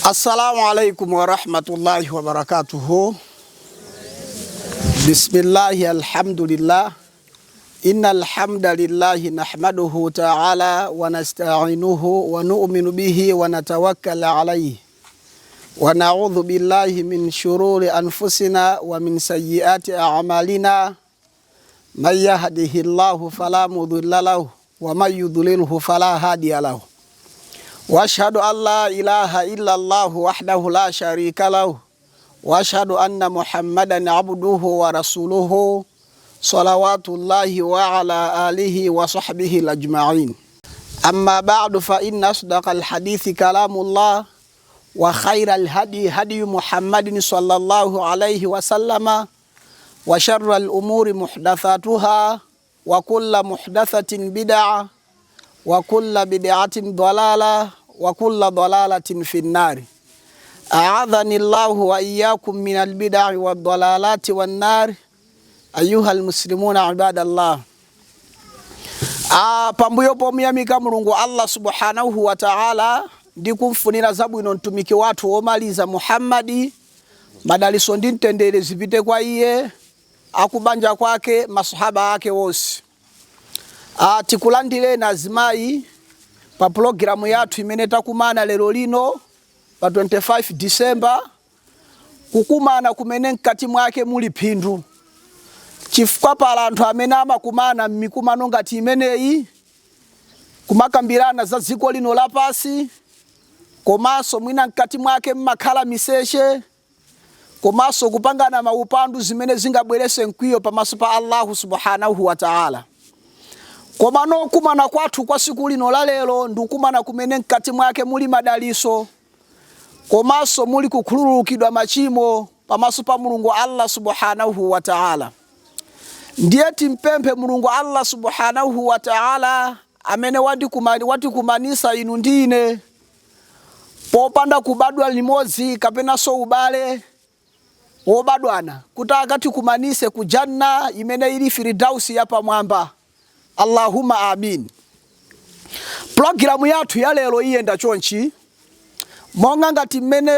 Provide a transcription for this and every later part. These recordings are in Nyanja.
Assalamu alaikum warahmatullahi wabarakatuhu. Bismillahi alhamdulillah. Inna alhamdulillahi nahmaduhu ta'ala wa nasta'inuhu wa nu'minu bihi wa natawakkal alayhi wa na'udhu billahi min shururi anfusina wa min sayyiati a'malina man yahdihillahu fala mudilla lahu wa man yudlilhu fala hadiya lahu wa ashhadu an la ilaha illa Allah wahdahu la sharika lahu wa ashhadu anna Muhammadan abduhu wa rasuluhu salawatullahi wa ala alihi wa sahbihi ajma'in. Amma ba'du, fa inna asdaqa alhadithi kalamullah wa khaira alhadi hadiyu Muhammadin sallallahu alayhi wa sallama wa sharra alumuri muhdathatuha wa kulla muhdathatin bid'a wa kulla bid'atin dalala wa kulla dalalatin fi nnari. A'adhani llahu wa iyyakum min albidai waddalalati wannari. Ayuha almuslimuna ibadallah. Pambuyo pomuyamika Mulungu Allah subhanahu wa ta'ala ndi kumfunira zabwino mtumiki wathu womaliza Muhammadi, madaliso ndi mtendere zipite kwa iye, akubanja kwake, masahaba ake wonse. Tikulandireni azimayi pa pulogalamu yathu imene takumana lero lino pa 25 December, kukumana kumene mkati mwake muli phindu, chifukwa pala anthu amene amakumana m'mikumano ngati imeneyi kumakambirana za dziko lino lapasi, komanso mwina mkati mwake mmakhala miseche komanso kupangana maupandu zimene zingabwerese mkwiyo pamaso pa Allahu subhanahu wa ta'ala. Koma nokumana kwathu kwa siku lino la lero ndikukumana kumene mkati mwake muli madaliso komanso muli kukhululukidwa machimo pamaso pa Mulungu Allah subhanahu wa ta'ala. Ndiye timpemphe Mulungu Allah subhanahu wa ta'ala amene watikumanisa inu ndi ine popanda kubadwa limodzi kapenanso ubale wobadwana, kuti akatikumanise ku janna imene ili firidausi yapamwamba. Allahumma amin. Pulogalamu yathu ya lero iyenda chonchi, monga ngati mmene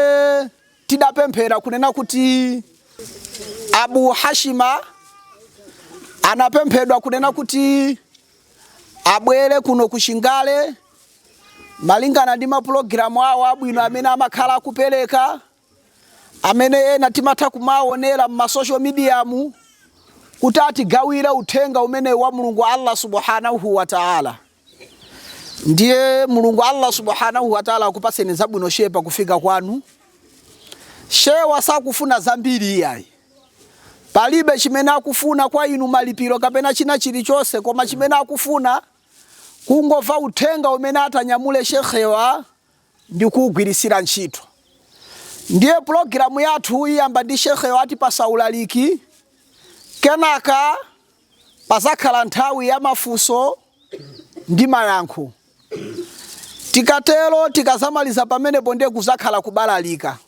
tidapemphera kunena kuti Abu Hashima anapemphedwa kunena kuti abwere kuno ku Chingale malingana ndi mapulogalamu awo abwino amene amakhala akupereka, amene ena timatha kumaonera m'ma social media mu, kuti atigawire uthenga umene wa Mulungu Allah subhanahu wa ta'ala. Ndiye Mulungu Allah subhanahu wa ta'ala akupaseni zabwino shehe pakufika kwanu. Shewa sakufuna zambiri iyayi, palibe chimene akufuna kwa inu malipiro kapena china chilichonse, koma chimene akufuna kungomva uthenga umene atanyamule shekhewa ndi kuwugwirisira ntchito. Ndiye pulogalamu yathu iyamba ndi shekhewa atipasa ulaliki, kenaka pazakhala nthawi ya mafunso ndi mayankho. Tikatero, tikazamaliza pamenepo, ndiye kuzakhala kubalalika.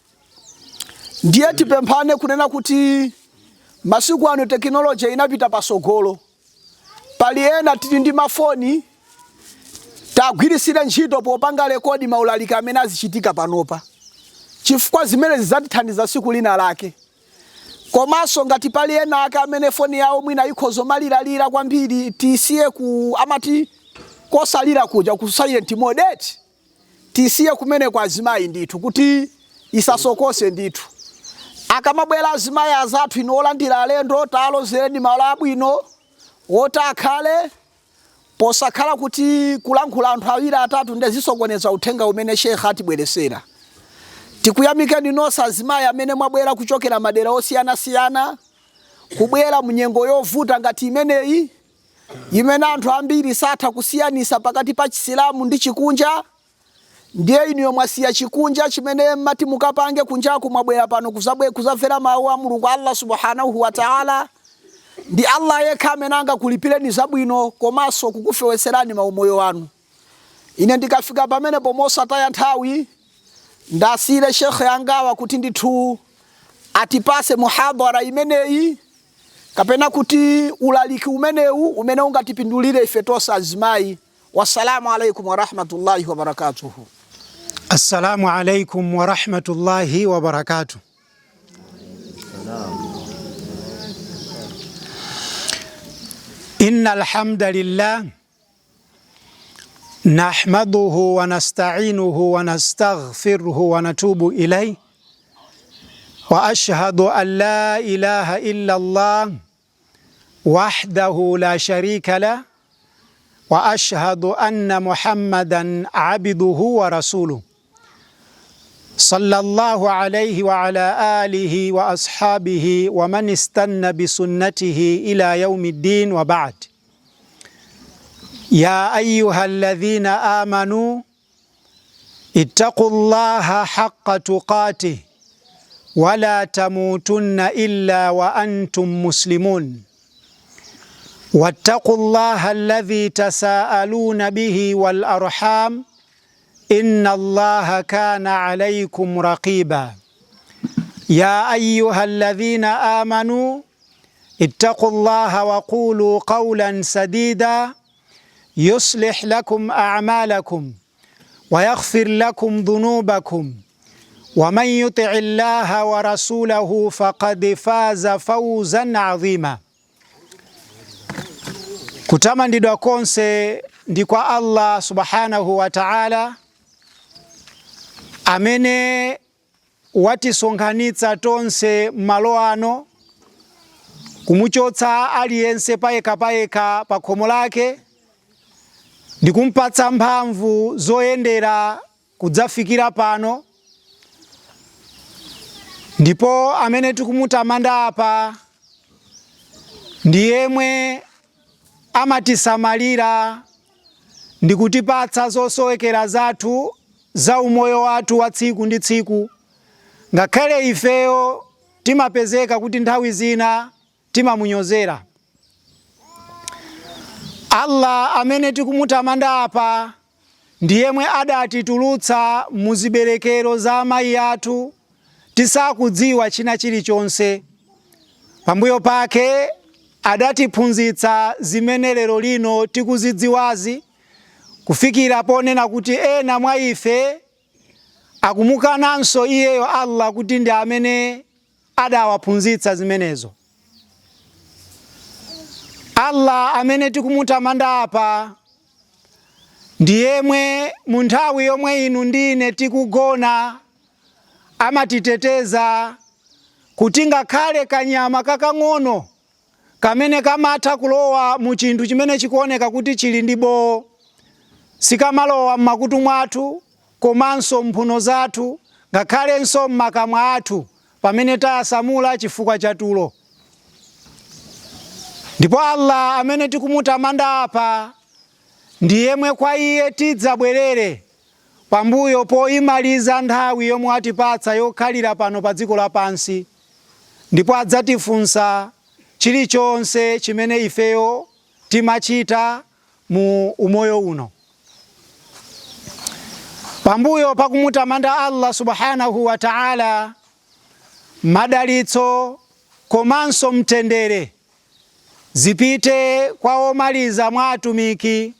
Ndiye tipemphane kunena kuti masiku ano tekinoloji inapita pasogolo, pali ena tili ndi mafoni, tagwirisire ntchito popanga record maulaliki amene azichitika panopa, chifukwa zimene zidzatithandiza siku lina lake. Komanso ngati pali ena ake amene foni yawo mwina ikhoza maliralira kwambiri, tisiye ku amati kosalira kuja ku silent mode eti, tisiye kumene kwa azimayi ndithu kuti isasokose ndithu. Akamabwera azimayi azathu, inu olandira alendo, talozereni malo abwino woti akhale, posakhala kuti kulankhula anthu awiri atatu ndiye zisokoneza uthenga umene shekha atibweresera. Tikuyamikeni nonse azimayi amene mwabwera kuchokera madera osiyanasiyana, kubwera munyengo yovuta ngati imeneyi, imene anthu ambiri satha kusiyanisa pakati pa Chisilamu ndi chikunja. Ndiye inuyo mwasiya chikunja chimene mmati mukapange kunjaku, mwabwera pano kuzamvera mawu a Mulungu Allah subhanahu wa ta'ala. Ndi Allah yekha amene angakulipireni zabwino komanso kukufeweserani maumoyo wanu. Ine ndikafika pamenepo, mosataya nthawi, ndasiyire shekhe angawa kuti ndithu atipase muhadhara imeneyi kapena kuti ulaliki umenewu umene ungatipindulire ife tonse azimayi. Wassalamu alaikum warahmatullahi wabarakatuhu. Assalamu alaikum warahmatullahi wabarakatuh. Inna alhamdulillah nahmaduhu wa nasta'inuhu wa nastaghfiruhu wa natubu ilayh wa ashhadu an la ilaha illa Allah wahdahu la sharika lah wa ashhadu anna Muhammadan abduhu wa rasuluh sallallahu alayhi wa ala alihi wa ashabihi wa man istanna bisunnatihi ila yaumi ddin wa ba'd. Ya ayuha alladhina amanu ittaqu llaha haqqa tuqatih wala tamutunna illa wa antum muslimun wattaqu llaha alladhi tasaaluna bihi wal arham inna allaha kana alaykum raqiba ya ayuha alladhina amanu ittaqu llaha wa qulu qawlan sadida yuslih lakum a'malakum wa yaghfir lakum dhunubakum wa man yuti' llaha wa rasulahu faqad faza fawzan adhima. Kutamandidwa konse ndi kwa Allah subhanahu wa ta'ala amene watisonkhanitsa tonse m'malo ano, kumuchotsa aliyense payekha payekha pa khomo lake ndi kumpatsa mphamvu zoyendera kudzafikira pano. Ndipo amene tikumutamanda apa ndi yemwe amatisamalira ndi kutipatsa zosowekera zathu za umoyo wathu wa tsiku ndi tsiku, ngakhale ifeyo timapezeka kuti nthawi zina timamunyozera. Allah amene tikumutamanda apa ndi yemwe adatitulutsa muziberekero za amayi athu tisakudziwa china chilichonse. Pambuyo pake adatiphunzitsa zimene lero lino tikuzidziwazi, kufikira ponena kuti ena mwa ife akumukananso iyeyo Allah kuti ndi amene adawaphunzitsa zimenezo. Allah amene tikumutamanda apa ndi yemwe mu nthawi yomwe inu ndi ine tikugona amatiteteza kuti ngakhale kanyama kakang'ono kamene kamatha kulowa mu chinthu chimene chikuoneka kuti chili ndi bowo sikamalowa m'makutu mwathu komanso m'mphuno zathu ngakhalenso m'makamwa athu pamene tayasamula chifukwa cha tulo. Ndipo Allah amene tikumutamanda apa ndi yemwe kwa iye tidzabwerere pambuyo poimaliza nthawi yomwe watipatsa yokhalira pano pa dziko lapansi, ndipo adzatifunsa chilichonse chimene ifeyo timachita mu umoyo uno. Pambuyo pa kumutamanda Allah subhanahu wa ta'ala, madalitso komanso mtendere zipite kwa omaliza mwa atumiki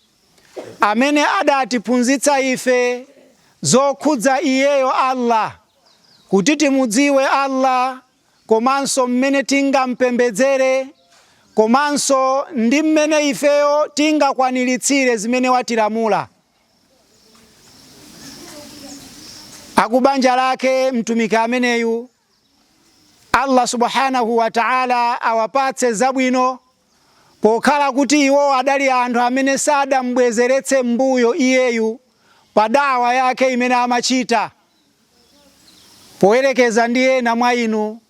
amene adatiphunzitsa ife zokhudza iyeyo Allah, kuti timudziwe Allah komanso mmene tingampembedzere komanso ndi mmene ifeyo tingakwaniritsire zimene watilamula. Akubanja lake mtumiki ameneyu Allah subhanahu wa ta'ala awapatse zabwino, pokhala kuti iwo adali anthu amene sadambwezeretse m'mbuyo iyeyu pa da'wa yake imene amachita, poyerekeza ndi ena mwa inu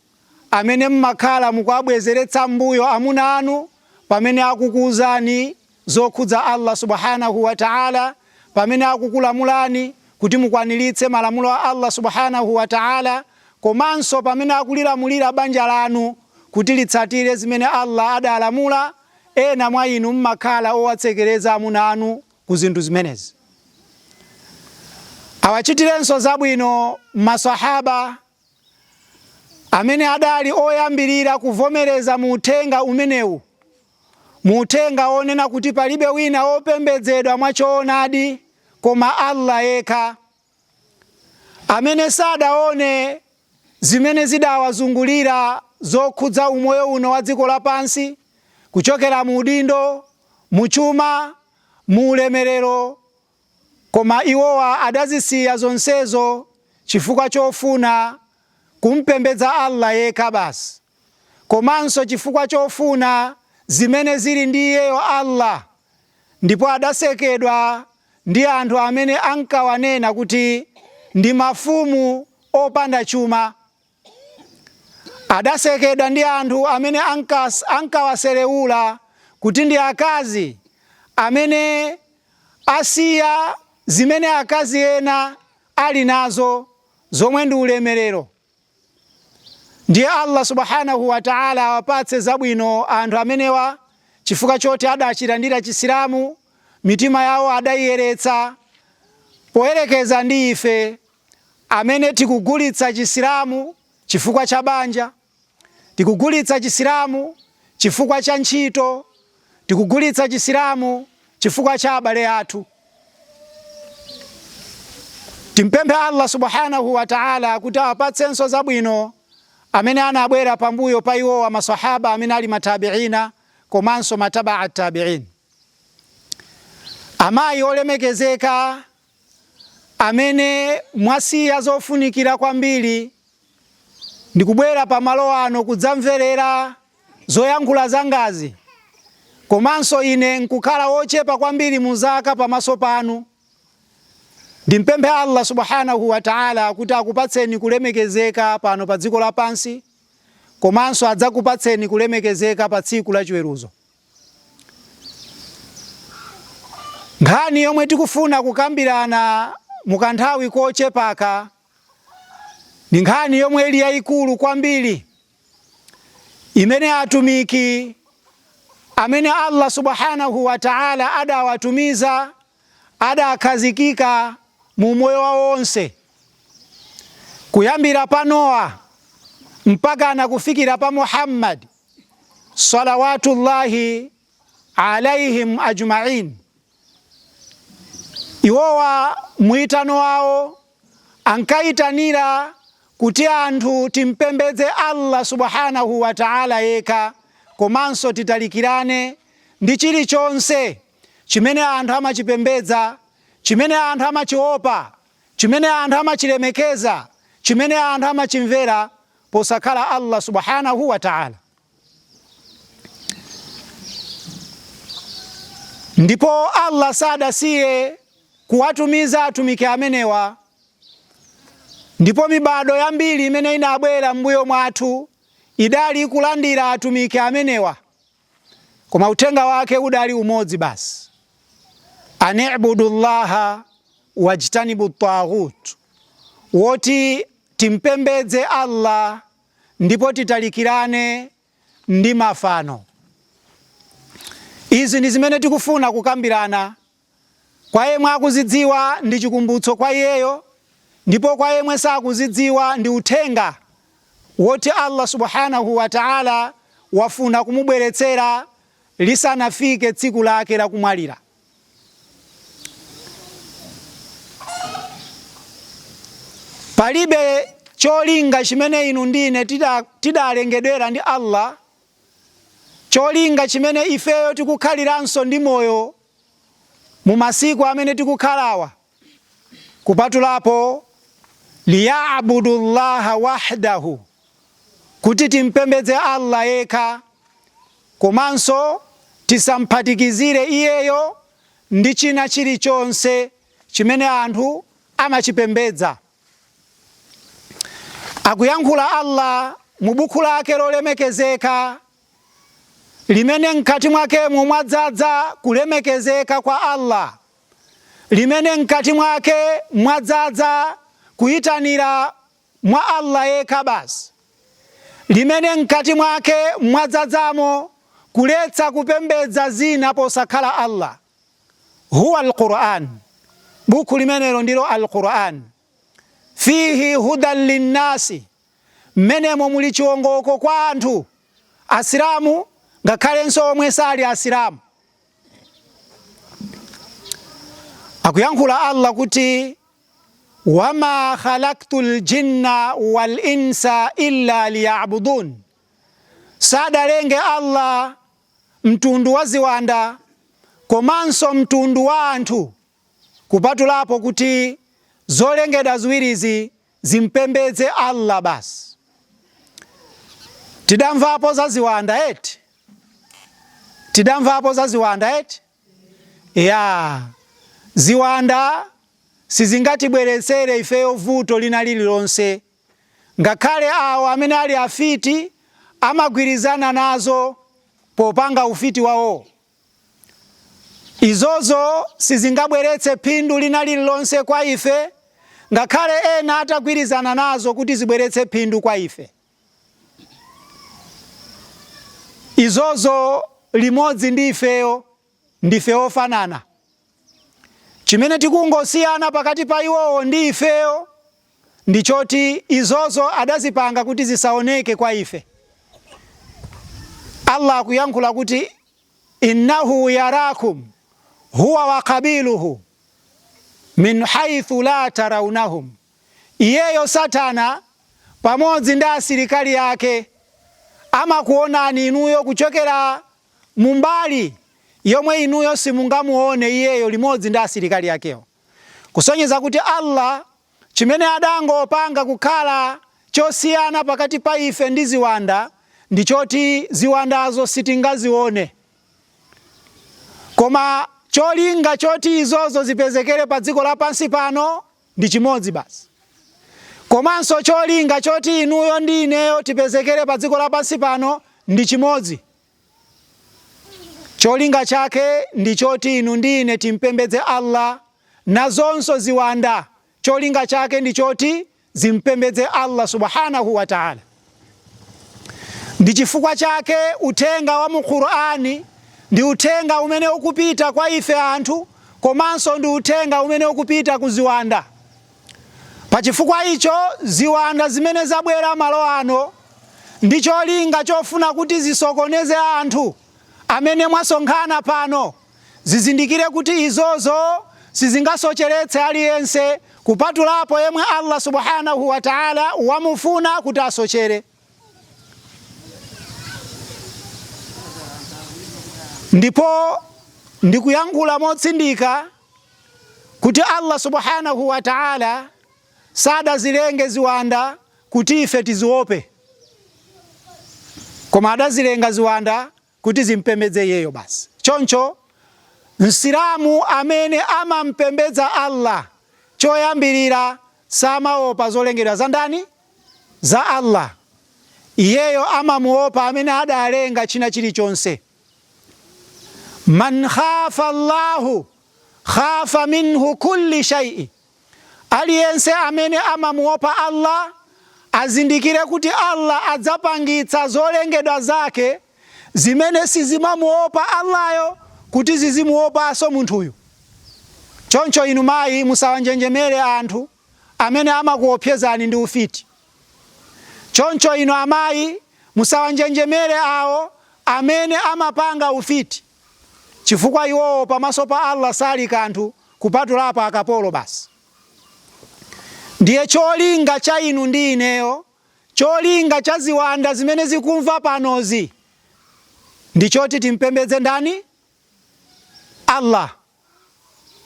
amene mmakhala mukuwabwezeretsa m'mbuyo amuna anu pamene akukuuzani zokhudza Allah subhanahu wa ta'ala, pamene akukulamulani kuti mukwaniritse malamulo a Allah subhanahu wa ta'ala, komanso pamene akulilamulira banja lanu kuti litsatire zimene Allah adalamula, ena mwa inu mmakhala owatsekereza amuna anu ku zinthu zimenezi. Awachitirenso zabwino masahaba amene adali oyambirira kuvomereza mu uthenga umenewu, mu uthenga wonena kuti palibe wina wopembedzedwa mwachoonadi koma Allah yekha. Amene sadaone zimene zidawazungulira zokhudza umoyo uno wa dziko lapansi, kuchokera mu udindo, mu chuma, mu ulemerero, koma iwowa adazisiya zonsezo chifukwa chofuna kumpembedza Allah yekha basi, komanso chifukwa chofuna zimene zili ndi iyeyo Allah, ndipo adasekedwa ndi anthu amene ankawanena kuti ndi mafumu opanda chuma. Adasekedwa ndi anthu amene ankawaselewula kuti ndi akazi amene asiya zimene akazi ena ali nazo zomwe ndi ulemerero. Ndiye Allah subhanahu wa ta'ala awapatse zabwino anthu amenewa chifukwa choti adachilandira Chisilamu, mitima yawo adaiyeretsa poyerekeza ndi ife amene tikugulitsa Chisilamu chifukwa cha banja, tikugulitsa Chisilamu chifukwa cha ntchito, tikugulitsa Chisilamu chifukwa cha abale athu. Timpemphe Allah subhanahu wa ta'ala kuti awapatsenso zabwino amene anabwera pambuyo pa iwowa, masahaba amene ali matabiina komanso matabaa tabiin. Amayi olemekezeka amene mwasiya zofunikira kwambiri ndikubwera pamalo ano kudzamverera zoyankhula zangazi, komanso ine nkukhala wochepa kwambiri mu zaka pamaso panu, ndimpemphe Allah subhanahu wa ta'ala kuti akupatseni kulemekezeka pano pa dziko lapansi, komanso adzakupatseni kulemekezeka pa tsiku la chiweruzo. Nkhani yomwe tikufuna kukambirana mukanthawi kochepaka ndi nkhani yomwe ili yayikulu kwambiri, imene atumiki amene Allah subhanahu wa ta'ala adawatumiza adakhazikika mu moyo wawo wonse, kuyambira pa Nowa mpaka na kufikira pa Muhammad salawatullahi alaihim ajma'in. Iwowa mwitano wawo ankayitanira kuti anthu timpembedze Allah subhanahu wa ta'ala yekha, komanso titalikirane ndi chilichonse chimene anthu amachipembedza, chimene anthu amachiopa, chimene anthu amachilemekeza, chimene anthu amachimvera posakhala Allah subhanahu wa ta'ala. Ndipo Allah sadasiye kuwatumiza atumiki amenewa, ndipo mibado yambiri imene inabwera m'mbuyo mwathu idali kulandira atumiki amenewa, koma uthenga wake udali umodzi basi: ani'budu llaha wajtanibu taghut, woti timpembedze Allah ndipo titalikirane ndi mafano. Izi ndi zimene tikufuna kukambirana. Kwa yemwe akuzidziwa ndi chikumbutso kwa iyeyo, ndipo kwa yemwe sakuzidziwa ndi uthenga woti Allah subhanahu wa ta'ala wafuna kumubweretsera lisanafike tsiku lake lakumwalira. Palibe cholinga chimene inu ndine tidalengedwera ndi Allah, cholinga chimene ifeyo tikukhaliranso ndi moyo mu masiku amene tikukhalawa, kupatulapo liyabudu llaha wahdahu, kuti timpembedze Allah yekha, komanso tisamphatikizire iyeyo ndi china chilichonse chimene anthu amachipembedza. Akuyankhula Allah mu buku lake lolemekezeka limene mkati mwakemo mwadzadza kulemekezeka kwa Allah, limene mkati mwake mwadzadza kuyitanira mwa Allah yekha basi, limene mkati mwake mwadzadzamo kuletsa kupembedza zina posakhala Allah. Huwa al-Quran, buku limenelo ndilo al-Quran. Fihi hudan linnasi, mmenemo muli chiwongoko kwa anthu Asilamu ngakhalenso omwe sali Asilamu. Akuyankhula Allah kuti Wama khalaktu ljinna wal insa illa liyabudun, sadalenge Allah mtundu wa ziwanda komanso mtundu wa anthu kupatulapo kuti zolengedwa ziwirizi zimpembedze Allah basi. Tidamvapo za ziwanda eti? Tidamvapo za ziwanda eti? Ya, ziwanda sizingatibweretsere ifeyo vuto lina lililonse, ngakhale awo amene ali afiti amagwirizana nazo popanga ufiti wawo. Izozo sizingabweretse phindu lina lililonse kwa ife, ngakhale ena atagwirizana nazo kuti zibweretse phindu kwa ife. Izozo limodzi ndi ifeyo ndife ofanana. Chimene tikungosiyana pakati pa iwowo ndi ifeyo ndi choti izozo adazipanga kuti zisaoneke kwa ife. Allah akuyankhula kuti innahu yarakum huwa wa qabiluhu min haithu la tarawnahum, iyeyo Satana pamodzi ndi asilikali ake amakuonani inuyo kuchokera mumbali yomwe inuyo simungamuone iyeyo limodzi ndi asilikali akewo. Kusonyeza kuti Allah chimene adangopanga kukhala chosiyana pakati pa ife ndi ziwanda ndi choti ziwandazo sitingazione, koma cholinga choti izozo zipezekere pa dziko lapansi pano ndi chimodzi basi. Komanso cholinga choti inuyo ndi ineyo tipezekere pa dziko lapansi pano ndi chimodzi. Cholinga chake ndi choti inu ndi ine timpembedze Allah, nazonso ziwanda cholinga chake ndi choti zimpembedze Allah subhanahu wa ta'ala. Ndi chifukwa chake uthenga wa mu Qur'ani ndi uthenga umene ukupita kwa ife anthu, komanso ndi uthenga umene ukupita ku ziwanda. Pa chifukwa icho ziwanda zimene zabwera malo ano ndi cholinga chofuna kuti zisokoneze anthu amene mwasonkhana pano, zizindikire kuti izozo sizingasocheretse aliyense kupatulapo yemwe Allah subhanahu wa ta'ala wamufuna kuti asochere. Ndipo ndikuyankhula motsindika kuti Allah subhanahu wa ta'ala sadazilenge ziwanda kuti ife tiziope, koma adazilenga ziwanda kuti zimpembedze iyeyo basi. Choncho Msilamu amene amampembedza Allah choyambirira samaopa zolengedwa za ndani? Za Allah. Iyeyo amamuopa amene adalenga china chilichonse. Man khafa Allahu khafa minhu kulli shay'i, aliyense amene amamuopa Allah azindikire kuti Allah adzapangitsa zolengedwa zake zimene sizimamuopa Allahyo kuti zizimuopanso munthuyu. Choncho inu mayi musawanjenjemere anthu amene amakuopsezani ndi ufiti. Choncho inu amayi musawanjenjemere awo amene amapanga ufiti, chifukwa iwowo pamaso pa Allah sali kanthu kupatulapo akapolo basi. Ndiye cholinga cha inu ndi ineyo, cholinga cha ziwanda zimene zikumva panozi ndi choti timpembedze ndani? Allah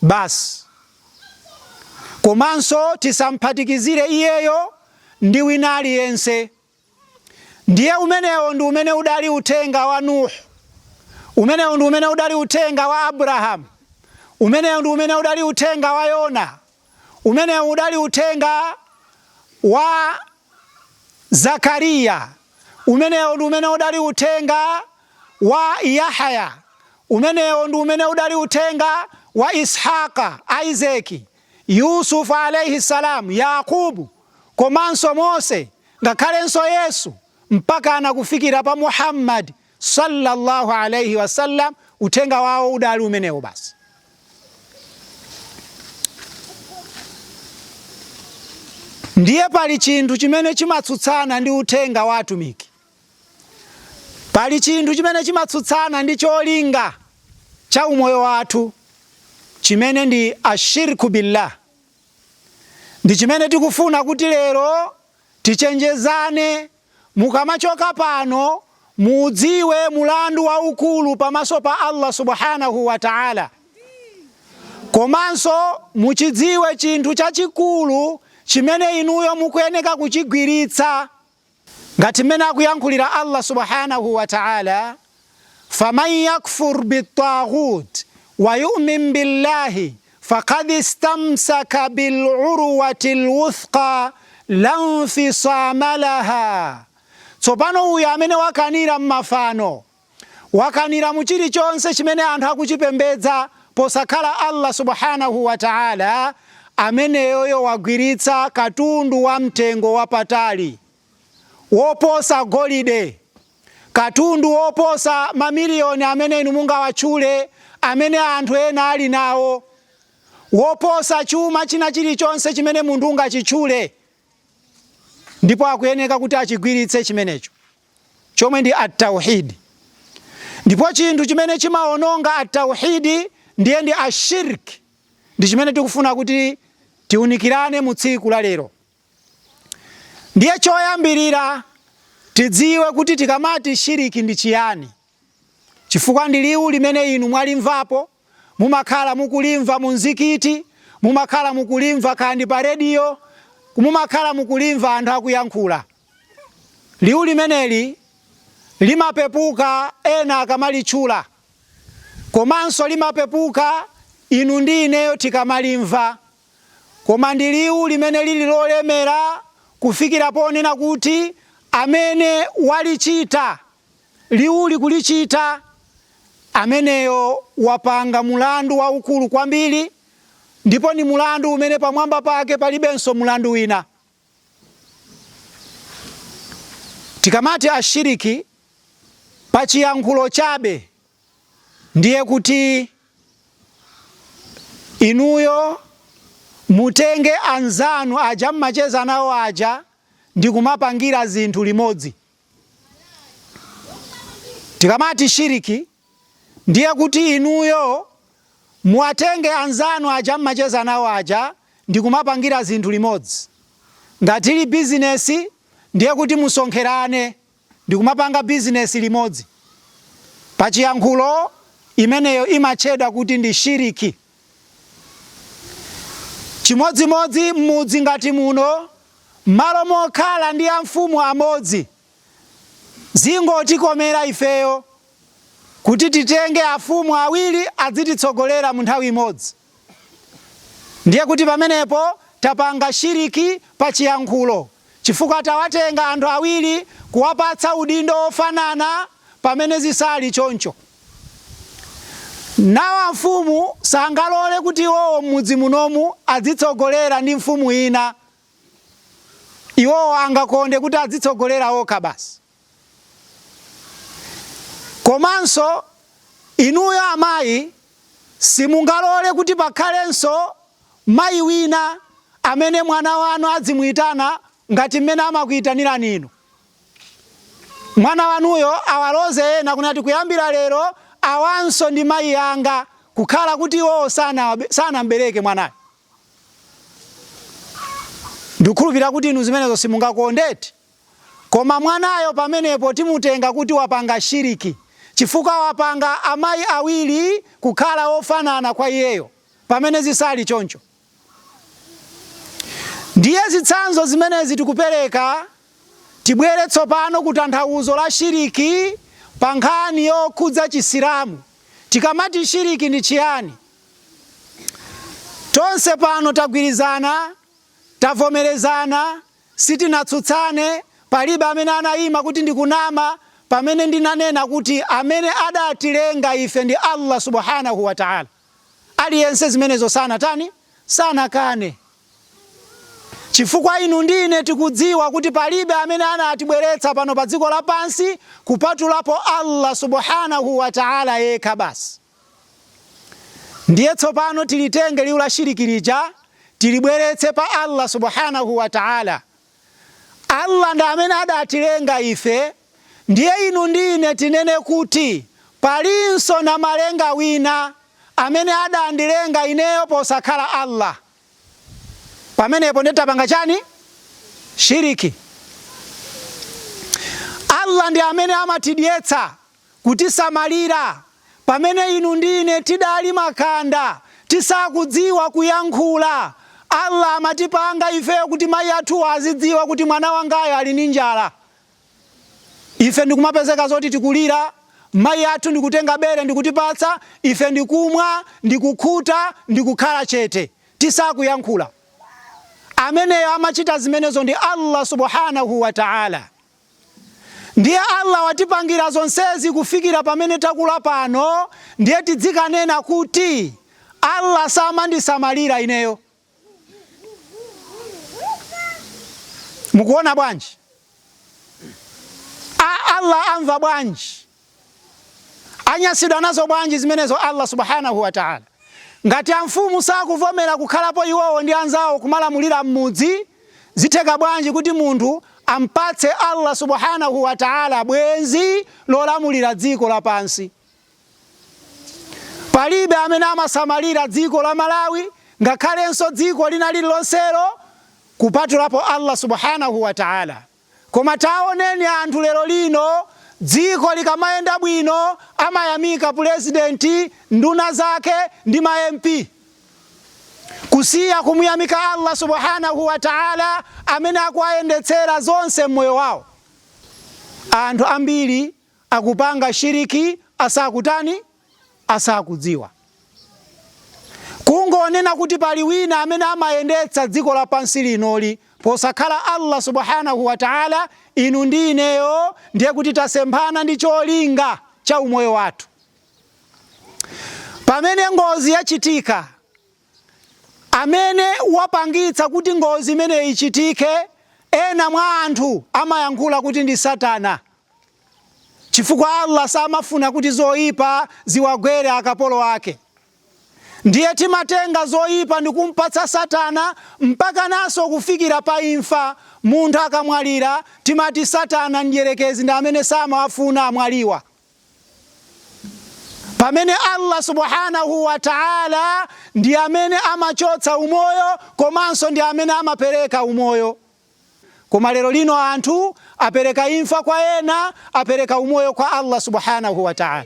basi. Komanso tisamphatikizire iyeyo ndi wina aliyense. Ndiye umenewo ndi umene udali uthenga wa Nuh, umenewo ndi umene udali uthenga wa Abraham, umenewo ndi umene udali uthenga wa Yona, umenewo udali uthenga wa Zakariya, umenewo ndi umene udali uthenga wa Yahya, umenewo ndi umene udali uthenga wa Ishaqa, Isaac, Yusuf alayhi salam, Yakubu, komanso Mose, ngakhalenso Yesu, mpakana kufikira pa Muhammad sallallahu alayhi wasallam. Uthenga wawo udali umenewo basi. Ndiye pali chinthu chimene chimatsutsana ndi uthenga wa atumiki, pali chinthu chimene chimatsutsana ndi cholinga cha umoyo wathu, chimene ndi ashirku billah. Ndi chimene tikufuna kuti lero tichenjezane, mukamachoka pano muudziwe mulandu waukulu pamaso pa Allah subhanahu wa ta'ala, komanso muchidziwe chinthu chachikulu chimene inuyo mukuyeneka kuchigwiritsa. Ngati mmene akuyankhulira Allah subhanahu wa ta'ala, faman yakfur bitaghut wa yu'min billahi faqad istamsaka bilurwati lwuthqa la nfisama laha. Tsopano uyo amene wakanira mmafano, wakanira mu chilichonse chimene anthu akuchipembedza posakhala Allah subhanahu wa ta'ala, ameneyoyo wagwiritsa katundu wa mtengo wapatali woposa golide, katundu woposa mamiliyoni amene inu mungawatchule amene anthu ena ali nawo, woposa chuma china chilichonse chimene munthu ungachitchule, ndipo akuyeneka kuti achigwiritse chimenecho chomwe ndi at-tauhidi. Ndipo chinthu chimene chimaononga at-tauhidi ndiye ndi ashirki, ndi chimene tikufuna kuti tiunikirane mu tsiku la lero. Ndiye choyambirira tidziwe kuti tikamati shiriki ndi chiyani, chifukwa ndi liwu limene inu mwalimvapo, mumakhala mukulimva mu mzikiti, mumakhala mukulimva kandi pa rediyo, mumakhala mukulimva anthu akuyankhula. Liwu limeneli limapepuka ena akamalitchula, komanso limapepuka inu ndi ineyo tikamalimva, koma ndi liwu limene lili lolemera kufikira ponena kuti amene walichita liwuli kulichita, ameneyo wapanga mulandu waukulu kwambiri, ndipo ni mulandu umene pamwamba pake palibenso mulandu wina. Tikamati ashiriki pa chiyankhulo chabe, ndiye kuti inuyo mutenge anzanu aja mmacheza nawo aja ndi kumapangira zinthu limodzi. Tikamati shiriki ndiye kuti inuyo muwatenge anzanu aja mmacheza nawo aja ndi kumapangira zinthu limodzi. Ngati ili bizinesi ndiye kuti musonkherane ndi kumapanga bizinesi limodzi. Pa chiyankhulo imeneyo imatchedwa kuti ndi shiriki. Chimodzimodzi m'mudzi ngati muno, m'malo mokhala ndi amfumu amodzi, zingotikomera ifeyo kuti titenge afumu awiri adzititsogolera mu nthawi imodzi. Ndiye kuti pamenepo tapanga shiriki pa chiyankhulo, chifukwa tawatenga anthu awiri kuwapatsa udindo wofanana pamene zisali choncho. Nawo amfumu sangalole kuti iwowo m'mudzi munomu adzitsogolera ndi mfumu ina. Iwowo angakonde kuti adzitsogolera okha basi. Komanso inuyo amayi simungalole kuti pakhalenso mayi wina amene mwana wanu adzimuitana ngati mmene amakuitanirani inu. Mwana wanuyo awaloze ena kunati kuyambira lero awanso ndi mayi anga, kukhala kuti iwowo sanambereke mwanayo. Ndikukhulupirira kuti inu zimenezo simungakonde eti? Koma mwanayo pamenepo timutenga kuti wapanga shiriki, chifukwa wapanga amayi awiri kukhala ofanana kwa iyeyo, pamene zisali choncho. Ndiye zitsanzo zimenezi tikupereka, tibwere tsopano ku tanthauzo la shiriki pa nkhani yokhudza Chisilamu. Tikamati shiriki ndi chiyani? Tonse pano tagwirizana, tavomerezana, sitinatsutsane, palibe amene anayima kuti ndikunama pamene ndinanena kuti amene adatilenga ife ndi Allah subhanahu wa ta'ala. Aliyense zimenezo sanatani? Sanakane. Chifukwa inu ndi ine tikudziwa kuti palibe amene anatibweretsa pano pa dziko lapansi kupatulapo Allah subhanahu wa ta'ala yekha basi. Ndiye tsopano tilitenge liwu la shiriki lija tilibweretse pa Allah subhanahu wa ta'ala. Allah ndi amene adatilenga ife, ndiye inu ndi ine tinene kuti palinso namalenga wina amene adandilenga ineyo posakhala Allah. Pamenepo ndiye tapanga chani? Shiriki. Allah ndi amene amatidyetsa, kutisamalira pamene inu ndi ine tidali makanda tisakudziwa kuyankhula. Allah amatipanga ifeyo kuti mayi athuwo azidziwa kuti mwana wangayo ali ndi njala. Ife ndikumapezeka zoti tikulira, mayi athu ndikutenga bere ndikutipatsa, ife ndikumwa, ndikukhuta, ndikukhala chete tisakuyankhula. Ameneyo amachita zimenezo ndi Allah subhanahu wa ta'ala. Ndiye Allah watipangira zonsezi kufikira pamene takula pano, ndiye tidzikanena kuti Allah samandisamalira ineyo. Mukuona bwanji? A Allah amva bwanji? Anyasidwa nazo bwanji zimenezo Allah subhanahu wa ta'ala? Ngati amfumu sakuvomera kukhalapo iwowo ndi anzawo kumalamulira m'mudzi, zitheka bwanji kuti munthu ampatse Allah subhanahu wa ta'ala bwenzi lolamulira dziko lapansi? Palibe amene amasamalira dziko la Malawi ngakhalenso dziko lina lililonselo kupatulapo Allah subhanahu wa ta'ala. Koma taoneni anthu lero lino dziko likamayenda bwino amayamika pulezidenti, nduna zake ndi ma MP. Kusiya kumuyamika Allah subhanahu wa ta'ala amene akuwayendetsera zonse mmoyo wawo. Anthu ambiri akupanga shiriki asakutani? Asakudziwa. Kungonena kuti pali wina amene amayendetsa dziko lapansi linoli posakhala Allah subhanahu wa ta'ala, inu ndi ineyo ndiye kuti tasemphana ndi cholinga cha umoyo wathu. Pamene ngozi yachitika, amene wapangitsa kuti ngozi imeneyi ichitike, ena mwa anthu amayankhula kuti ndi satana. Chifukwa Allah samafuna kuti zoipa ziwagwere akapolo ake. Ndiye timatenga zoipa ndikumpatsa satana mpakananso kufikira pa imfa. Munthu akamwalira timati satana mdyerekezi ndi amene samawafuna amwaliwa. Pamene Allah subhanahu wa ta'ala ndi amene amachotsa umoyo komanso ndi amene amapereka umoyo. Koma lero lino anthu apereka imfa kwa ena, apereka umoyo kwa Allah subhanahu wa ta'ala.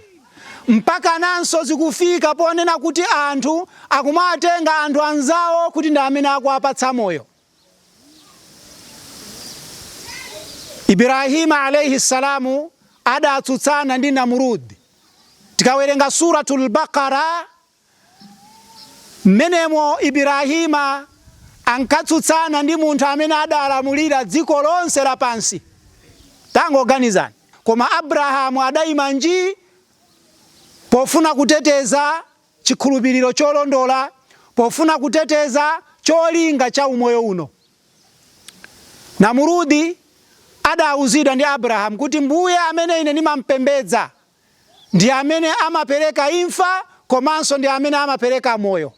Mpakananso zikufika ponena kuti anthu akumawatenga anthu anzawo kuti ndi amene akuwapatsa moyo. Ibrahima alayhi salamu adatsutsana ndi Namrud. Tikawerenga Suratul Baqara Mmenemo Ibrahima ankatsutsana ndi munthu amene adalamulira dziko lonse lapansi. Tangoganizani! Koma Abrahamu adaima nji pofuna kuteteza chikhulupiriro cholondola, pofuna kuteteza cholinga cha umoyo uno. Namurudi adauzidwa ndi Abrahamu kuti, Mbuye amene ine ndimampembedza Ndi amene amapereka imfa komanso ndi amene amapereka moyo.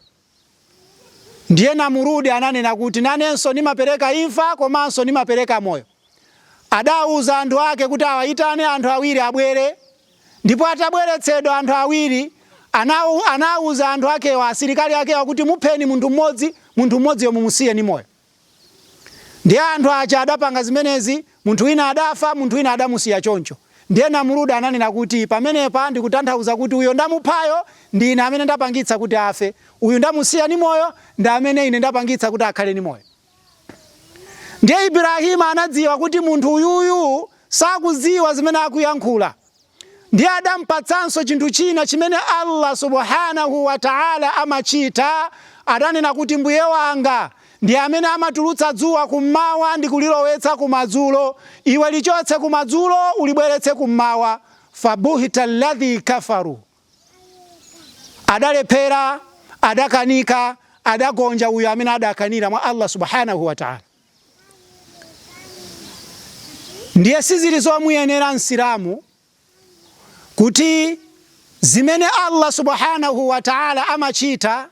Ndiye Namurudi ananena kuti, Nanenso ndimapereka imfa komanso ndimapereka moyo. Adauza anthu ake kuti awaitane anthu awiri abwere, ndipo atabweretsedwa anthu awiri, anauza anthu akewa, asilikali akewa kuti, Mupheni munthu mmodzi, munthu mmodziyo mumusiye ndi moyo. Ndiye anthu aja adapanga zimenezi, munthu wina adafa, munthu wina adamusiya choncho. Ndiye Namrud ananena kuti, Pamenepa ndikutanthauza kuti uyo ndamuphayo ndi ine amene ndapangitsa kuti afe, uyu ndamusiya ndi moyo ndi amene ine ndapangitsa kuti akhale ndi moyo. Ndiye Ibrahim anadziwa kuti munthu uyuyu sakudziwa zimene akuyankhula. Ndiye adampatsanso chinthu china chimene Allah subhanahu wa ta'ala amachita, adanena kuti, Mbuye wanga ndi amene amatulutsa dzuwa kummawa ndi kulilowetsa kumadzulo, iwe lichotse kumadzulo ulibweretse kummawa, fabuhita alladhi kafaru, adalephera, adakanika, adagonja uyo amene adakanira mwa Allah subhanahu wa ta'ala. Ndiye sizili zomuyenera Msilamu kuti zimene Allah subhanahu wa ta'ala amachita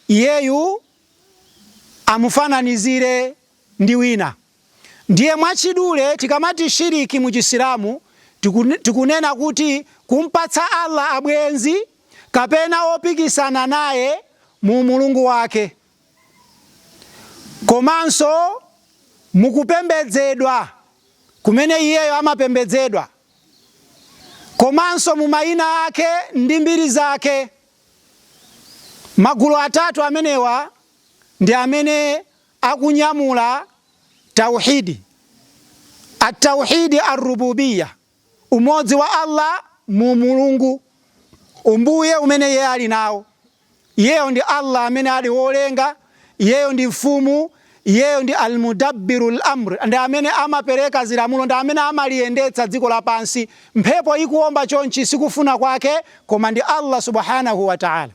iyeyu amufananizire ndi wina. Ndiye mwachidule tikamati shiriki mu Chisilamu tikunena kuti kumpatsa Allah abwenzi kapena opikisana naye mu umulungu wake. Komanso mukupembedzedwa kumene iyeyo amapembedzedwa, komanso mu mayina ake ndi mbiri zake. Magulu atatu amenewa ndi amene akunyamula tauhidi. At-tauhidi ar-rububiyya, umodzi wa Allah mu Mulungu, umbuye umene iye ali nawo. Iyeyo ndi Allah amene ali wolenga, iyeyo ndi mfumu, iyeyo ndi al-mudabbiru al-amr, ndi amene amapereka zilamulo, ndi amene amaliyendetsa dziko lapansi. Mphepo ikuomba chonchi sikufuna kwake, koma ndi Allah subhanahu wa ta'ala.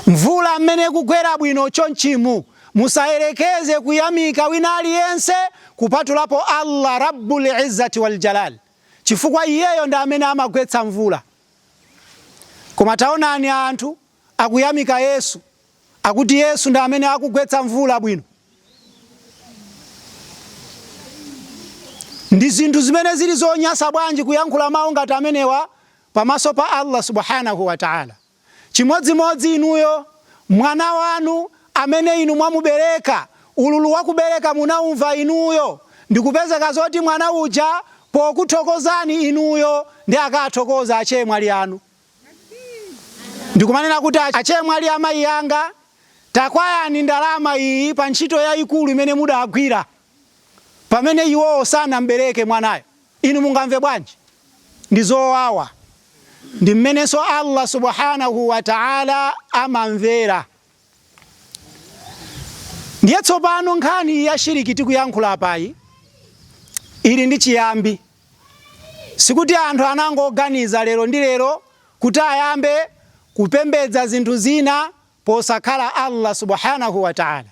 Mvula mmene ikugwera bwino chonchimu, musayerekeze kuyamika wina aliyense kupatulapo Allah Rabbul Izzati wal Jalal, chifukwa iyeyo ndi amene amagwetsa mvula. Koma taonani anthu akuyamika Yesu, akuti Yesu ndi amene akugwetsa mvula bwino. Ndi zinthu zimene zili zonyasa bwanji kuyankhula mawu ngati amenewa pamaso pa Allah subhanahu wa ta'ala. Chimodzimodzi inuyo, mwana wanu amene inu mwamubereka, ululu wakubereka munaumva inuyo, ndikupezeka zoti mwana uja pokuthokozani inuyo ndi akathokoza achemwali anu. Ndikumanena kuti achemwali amayi anga, takwayani ndalama iyi pa ntchito yayikulu imene mudagwira, pamene iwowo sanambereke mwanayo. Inu mungamve bwanji? Ndi zowawa. Ndi mmenenso Allah subhanahu wa ta'ala amamvera. Ndiye tsopano nkhani ya shiriki tikuyankhula apayi ili ndi chiyambi. Sikuti anthu anangoganiza lero ndi lero kuti ayambe kupembedza zinthu zina posakhala Allah subhanahu wa ta'ala.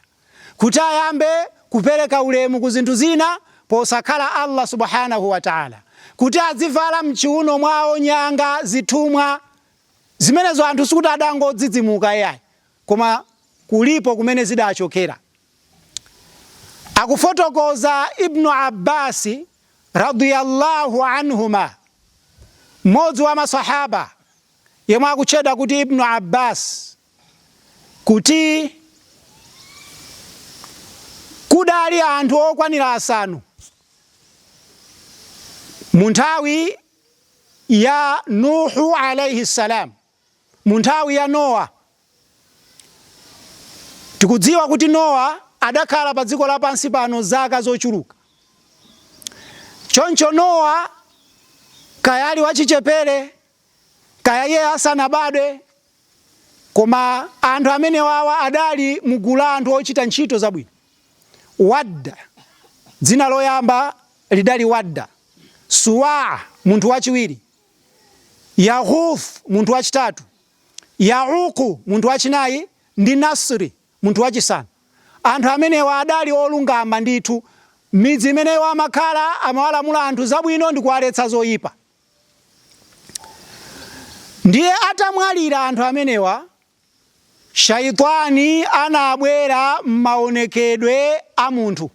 Kuti ayambe kupereka ulemu ku zinthu zina posakhala Allah subhanahu wa ta'ala. Kuti adzivala mchiuno mwawo nyanga, zithumwa. Zimenezo anthu sikuti adangodzidzimuka iyayi, koma kulipo kumene zidachokera. Akufotokoza Ibn Abbas radiyallahu anhuma, mmodzi wa masahaba yemwe akutchedwa kuti Ibn Abbas, kuti kudali anthu okwanira asanu mu nthawi ya Nuhu alayhi salam, mu nthawi ya Nowa. Tikudziwa kuti Nowa adakhala pa dziko lapansi pano zaka zochuluka. Choncho Nowa kaya ali wachichepere, kaya iye asanabadwe, koma anthu amenewawa adali mu gulu la anthu ochita ntchito zabwino. Wadda, dzina loyamba lidali Wadda, Suwaa munthu wachiwiri, Yaghuth munthu wachitatu, Yauku munthu wachinayi ndi Nasri munthu wachisanu. Anthu amenewa adali olungama ndithu. Midzi imene iwo amakhala amawalamula anthu zabwino ndi kuwaletsa zoyipa. Ndiye atamwalira anthu amenewa, Shaitani anabwera m'maonekedwe a munthu.